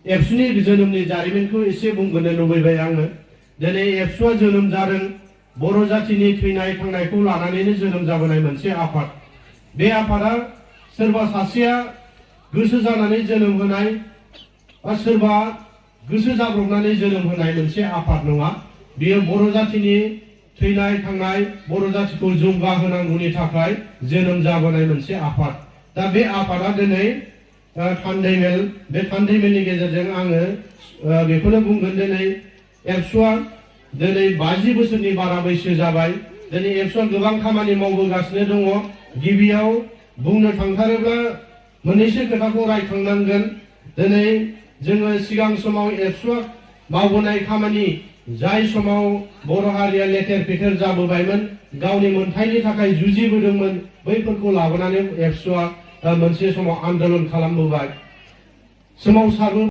एबसुनि जोनोमनि जारिमिनखौ एसे बुंगोनो लुबैबाय आङो। दिनै एबसुआ जोनोम जादों बर' जातिनि थैनाय थांनायखौ लानानैनो जोनोम जाबोनाय मोनसे आफाद। बे आफादा सोरबा सासेया गोसो जानानै जोनोम होनाय बा सोरबा गोसो जाब्रबनानै जोनोम होनाय मोनसे आफाद नङा। बेयो बर' जातिनि थैनाय थांनाय बर' जातिखौ जौगाहोनांगौनि थाखाय जोनोम जाबोनाय मोनसे आफाद। दा बे आफादा दिनै थान्दैमेल, बे थान्दैमेलनि गेजेरजों आङो बेखौनो बुंगोन दिनै एबसुआ दिनै 50 बोसोरनि बारा बैसो जाबाय। दिनै एबसुआ गोबां खामानि मावबोगासिनो दङ। गिबियाव बुंनो थांथारोब्ला मोननैसो खोथाखौ रायखांनांगोन। दिनै जोङो सिगां समाव एबसुआ मावबोनाय खामानि, जाय समाव बर' हारिया लेथेर फेथेर जाबोबायमोन, गावनि मोनथायनि थाखाय जुजिबोदोंमोन, बैफोरखौ लाबोनानै एबसुआ मोनसे समाव आन्दोलन खालामबोबाय, सोमावसारबोबाय।